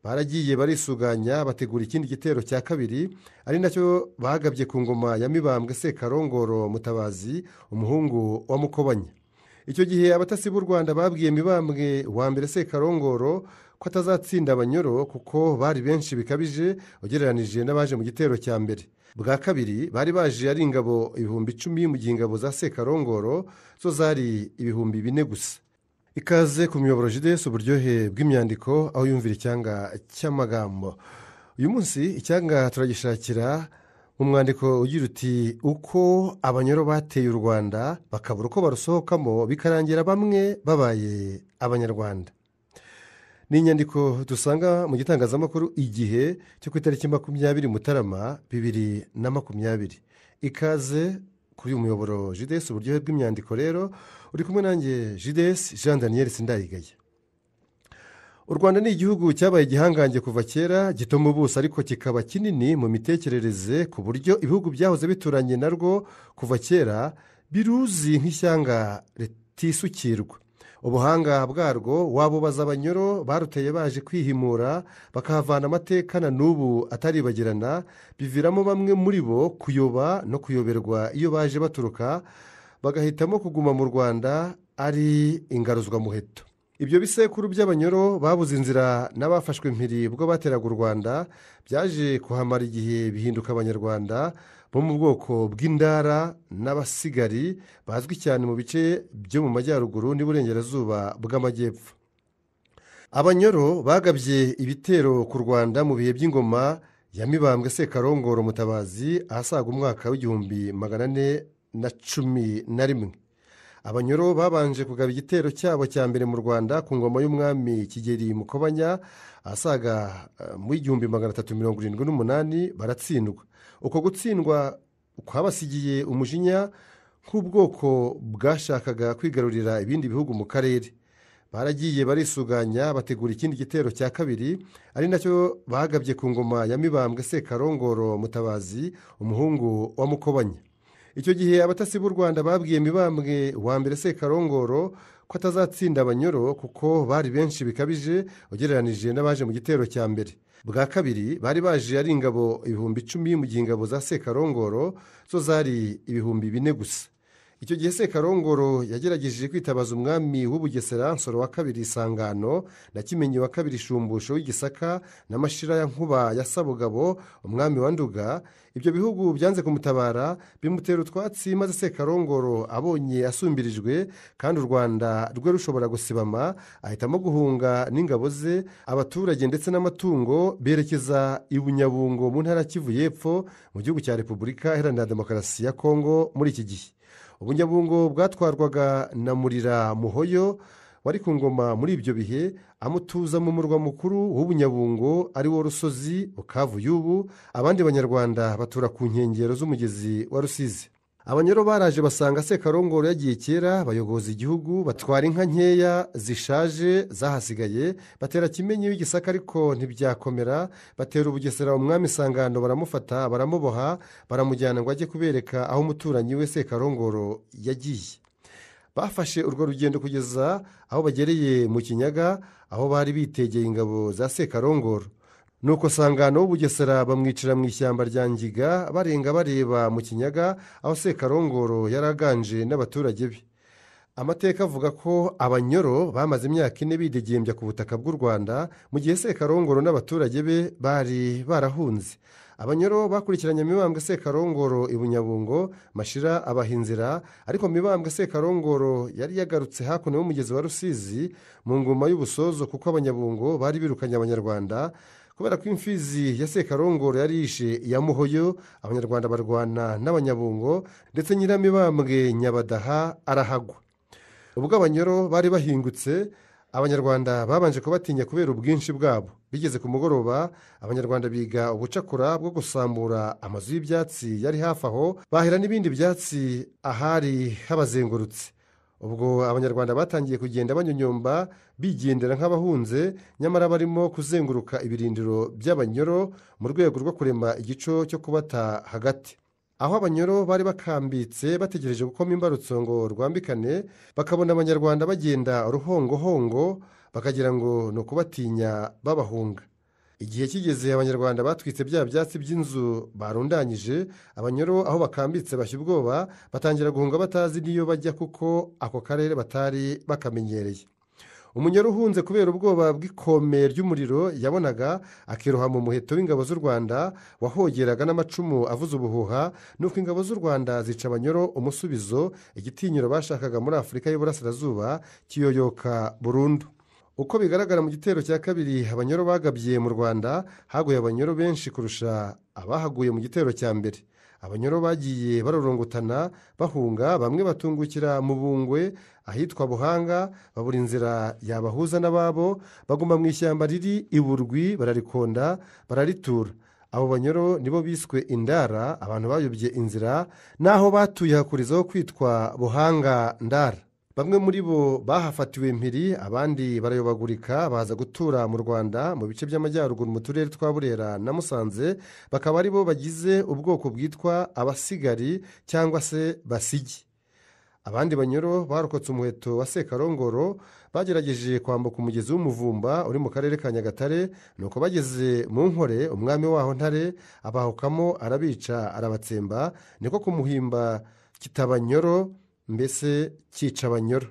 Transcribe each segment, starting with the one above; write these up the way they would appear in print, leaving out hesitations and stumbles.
Baragiye barisuganya, bategura ikindi gitero cya kabiri, ari nacyo bagabye ku ngoma ya Mibambwe Sekarongoro Mutabazi, umuhungu wa Mukobanya. Icyo gihe abatasi b'u Rwanda babwiye Mibambwe wa mbere Sekarongoro ko atazatsinda Abanyoro kuko bari benshi bikabije ugereranije n'abaje mu gitero cya mbere. Bwa kabiri bari baje ari ingabo 10,000, mu gihe ingabo za Sekarongoro zo zari 4,000 gusa. Ikaze ku muyoboro JDS, uburyohe bw'imyandiko, aho yumvira icyanga cy'amagambo. Uyu munsi icyanga turagishakira mu mwandiko ugira uti: uko Abanyoro bateye u Rwanda bakabura uko barusohokamo, bikarangira bamwe babaye Abanyarwanda. Ni inyandiko dusanga mu gitangazamakuru Igihe cyo ku itariki 20 Mutarama 2020. Ikaze kuri uyu muyoboro JDS, uburyohe bw'imyandiko. Rero uri kumwe nanjye JDS Jean Daniel Sindayigaya. U Rwanda ni igihugu cyabaye igihangange kuva kera, gito mu buso ariko kikaba kinini mu mitekerereze, ku buryo ibihugu byahoze bituranye narwo kuva kera biruzi nk'ishyanga ritisukirwa. Ubuhanga bwarwo wabubaza Abanyoro baruteye baje kwihimura, bakahavana amateka na n'ubu ataribagirana, biviramo bamwe muri bo kuyoba no kuyoberwa iyo baje baturuka, bagahitamo kuguma mu Rwanda ari ingaruzwamuheto. Ibyo bisekuru by'Abanyoro babuze inzira n'abafashwe impiri ubwo bateraga u Rwanda, byaje kuhamara igihe bihinduka Abanyarwanda bo mu bwoko bw'Indara n'Abasigari, bazwi cyane mu bice byo mu majyaruguru n'iburengerazuba bw'amajyepfo. Abanyoro bagabye ibitero ku Rwanda mu bihe by'ingoma ya Mibambwe Sekarongoro Mutabazi, ahasaga umwaka w'1411. Abanyoro babanje kugaba igitero cyabo cya mbere mu Rwanda ku ngoma y'umwami Kigeli Mukobanya, ahasaga mu 1378, baratsindwa. Uko gutsindwa kwabasigiye umujinya nk'ubwoko bwashakaga kwigarurira ibindi bihugu mu karere. Baragiye barisuganya, bategura ikindi gitero cya kabiri, ari nacyo bagabye ku ngoma ya Mibambwe Sekarongoro Mutabazi, umuhungu wa Mukobanya. Icyo gihe abatasi b'u Rwanda babwiye Mibambwe wa mbere Sekarongoro ko atazatsinda Abanyoro kuko bari benshi bikabije ugereranije n'abaje mu gitero cya mbere. Bwa kabiri bari baje ari ingabo 10,000, mu gihe ingabo za Sekarongoro zo zari 4,000 gusa. Icyo gihe Sekarongoro yagerageje kwitabaza umwami w'Ubugesera Nsoro wa kabiri Sangano na Kimenyi wa kabiri Shumbusho w'Igisaka na Mashira ya Nkuba ya Sabugabo umwami wa Nduga. Ibyo bihugu byanze kumutabara, bimutera utwatsi, maze Sekarongoro abonye asumbirijwe kandi u Rwanda rwe rushobora gusibama, ahitamo guhunga n'ingabo ze, abaturage ndetse n'amatungo, berekeza i Bunyabungo mu ntara Kivu y'Epfo mu gihugu cya Repubulika Iharanira Demokarasi ya Kongo muri iki gihe. Ubunyabungo bwatwarwaga na Murira Muhoyo wari ku ngoma muri ibyo bihe, amutuza mu murwa mukuru w'Ubunyabungo ari wo Rusozi Bukavu y'ubu. Abandi Banyarwanda batura ku nkengero z'umugezi wa Rusizi. Abanyoro baraje basanga Sekarongoro yagiye kera, bayogoza igihugu, batwara inka nkeya zishaje zahasigaye, batera Kimenyi w'Igisaka ariko ntibyakomera, batera Ubugesera umwami Sangano baramufata, baramuboha, baramujyana ngo ajye kubereka aho umuturanyi we Sekarongoro yagiye. Bafashe urwo rugendo kugeza aho bagereye mu Kinyaga, aho bari bitegeye ingabo za Sekarongoro. Nuko Sangano w'Ubugesera bamwicira mu ishyamba rya Ngiga, barenga bareba mu Kinyaga aho Sekarongoro yaraganje n'abaturage be. Amateka avuga ko Abanyoro bamaze imyaka 4 bidegembya ku butaka bw'u Rwanda, mu gihe Sekarongoro n'abaturage be bari barahunze. Abanyoro bakurikiranye Mibambwe Sekarongoro i Bunyabungo, Mashira abahinzira, ariko Mibambwe Sekarongoro yari yagarutse hakuno y'umugezi wa Rusizi mu ngoma y'Ubusozo, kuko Abanyabungo bari birukanye Abanyarwanda. Kubera ko imfizi ya Sekarongoro yari yishe iya Muhoyo, Abanyarwanda barwana n'Abanyabungo, ndetse Nyiramibambwe Nyabadaha arahagwa. Ubwo Abanyoro bari bahingutse, Abanyarwanda babanje kubatinya kubera ubwinshi bwabo. Bigeze ku mugoroba, Abanyarwanda biga ubucakura bwo gusambura amazu y'ibyatsi yari hafi aho, bahera n'ibindi byatsi ahari habazengurutse. Ubwo Abanyarwanda batangiye kugenda banyonyomba, bigendera nk'abahunze, nyamara barimo kuzenguruka ibirindiro by'Abanyoro mu rwego rwo kurema igico cyo kubata hagati. Aho Abanyoro bari bakambitse bategereje gukoma imbarutso ngo rwambikane, bakabona Abanyarwanda bagenda uruhongohongo, bakagira ngo ni ukubatinya babahunga. Igihe kigeze Abanyarwanda batwitse bya byatsi by'inzu barundanyije, Abanyoro aho bakambitse bashya ubwoba, batangira guhunga batazi n'iyo bajya kuko ako karere batari bakamenyereye. Umunyoro uhunze kubera ubwoba bw'ikome ry'umuriro yabonaga, akiroha mu muheto w'ingabo z'u Rwanda wahogeraga n'amacumu avuza ubuhuha, nuko ingabo z'u Rwanda zica Abanyoro umusubizo, igitinyiro bashakaga muri Afurika y'Uburasirazuba kiyoyoka burundu. Uko bigaragara mu gitero cya kabiri Abanyoro bagabye mu Rwanda, haguye Abanyoro benshi kurusha abahaguye mu gitero cya mbere. Abanyoro bagiye barorongotana bahunga, bamwe batungukira mu Bungwe ahitwa Buhanga, babura inzira yabahuza n'ababo, baguma mu ishyamba riri i Burwi bararikonda bararitura. Abo Banyoro nibo biswe Indara, abantu bayobye inzira, naho batuye hakurizaho kwitwa Buhanga Ndara. Bamwe muri bo bahafatiwe impiri, abandi barayobagurika baza gutura mu Rwanda mu bice by'amajyaruguru mu turere twa Burera na Musanze, bakaba ari bo bagize ubwoko bwitwa Abasigari cyangwa se Basigi. Abandi Banyoro barokotse umuheto wa Sekarongoro, bagerageje kwambuka umugezi w'Umuvumba uri mu karere ka Nyagatare, nuko bageze mu Nkore umwami waho Ntare abahukamo arabica arabatsemba, niko kumuhimba Kitabanyoro, mbese cyica Abanyoro.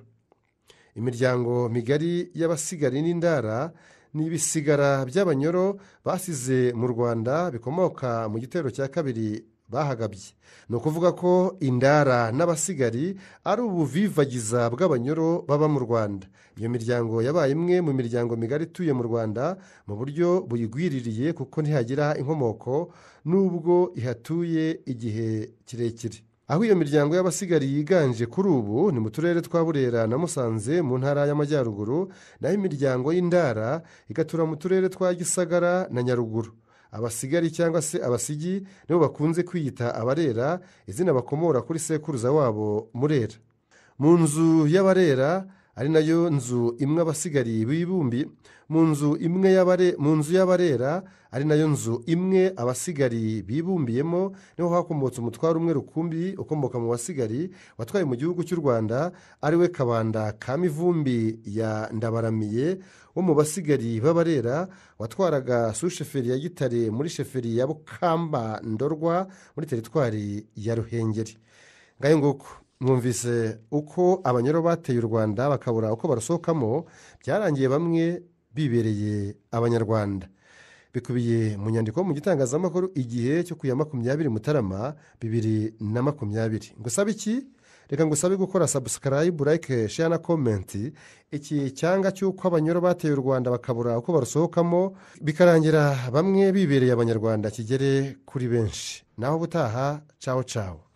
Imiryango migari y'Abasigari n'Indara ni ibisigara by'Abanyoro basize mu Rwanda bikomoka mu gitero cya kabiri bahagabye. Ni ukuvuga ko Indara n'Abasigari ari ubuvivagiza bw'Abanyoro baba mu Rwanda. Iyo miryango yabaye imwe mu miryango migari ituye mu Rwanda mu buryo buyigwiririye, kuko ntihagira inkomoko nubwo ihatuye igihe kirekire. Aho iyo miryango y'Abasigari yiganje kuri ubu ni mu turere twa Burera na Musanze mu ntara y'Amajyaruguru, naho imiryango y'Indara igatura mu turere twa Gisagara na Nyaruguru. Abasigari cyangwa se Abasigi nibo bakunze kwiyita Abarera, izina bakomora kuri sekuruza wabo Murera. Mu nzu y'Abarera, ari nayo nzu imwe Abasigari bibumbi, mu nzu imwe y'abare mu nzu y'Abarera ari nayo nzu imwe Abasigari bibumbiyemo, niho hakomotse umutwaro umwe rukumbi ukomoka mu Basigari watwaye mu gihugu cy'u Rwanda, ari we Kabanda ka Mivumbi ya Ndabaramiye wo mu Basigari b'Abarera, watwaraga susheferi ya Gitare muri sheferi ya Bukamba Ndorwa muri teritwari ya Ruhengeri. Ngayo nguko mwumvise uko Abanyoro bateye u Rwanda bakabura uko barusohokamo, byarangiye bamwe bibereye Abanyarwanda. Bikubiye mu nyandiko mu gitangazamakuru Igihe cyo ku ya 20 Mutarama 2020. Ngusabe iki? Reka ngusabe gukora subscribe, like, share na comment. Iki cyanga cy'uko Abanyoro bateye u Rwanda bakabura uko barusohokamo bikarangira bamwe bibereye Abanyarwanda kigere kuri benshi. Naho ubutaha, ciao ciao.